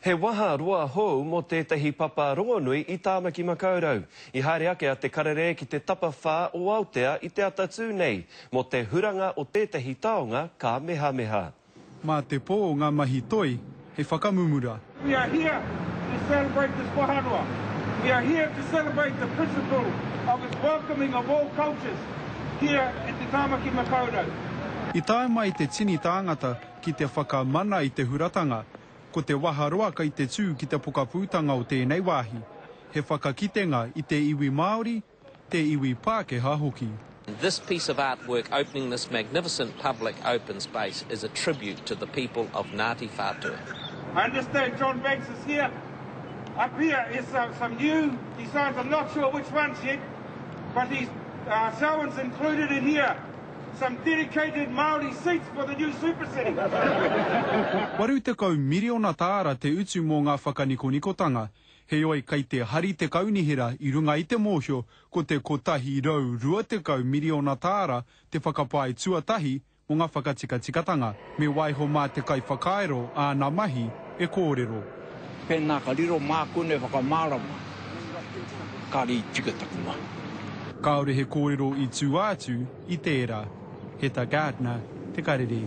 He waha roa hou mō tētahi papa rongonui i Tāmaki Makaurau. I haere ake a Te Karere ki te tapawhā o Aotea i te atatū nei, mō te huranga o tētahi taonga kāmehameha. Mā te pō ngā mahi toi hei whakamumura. We are here to celebrate this waharoa. We are here to celebrate the principle of its welcoming of all cultures here in te Tāmaki Makaurau. I tae mai te tini tāngata ki te whakamana i te huratanga, Ko te waharoa kei te tū ki te pokapūtanga o tēnei wāhi, he whakakitenga i te iwi Māori, te iwi Pākehā hoki. This piece of artwork opening this magnificent public open space is a tribute to the people of Ngāti Whātua. I understand John Banks is here. Up here is some new designs, I'm not sure which ones yet, but he's, uh, Selwyn's included in here. Some dedicated Māori seats for the new super city. 80 miriona tāra te utu mō ngā whakanikonikotanga, heoi kei te hari te kaunihera i runga i te mōhio ko te 120 miriona tāra te whakapae tuatahi mō ngā whakatikatikatanga. Me waiho mā te kaiwhakairo āna mahi e kōrero. Pēnā ka riro māku nei whakamārama, kāre i tika taku mahi. Kāore he kōrero i tua atu i tērā. Heta Gardner, Te Karere.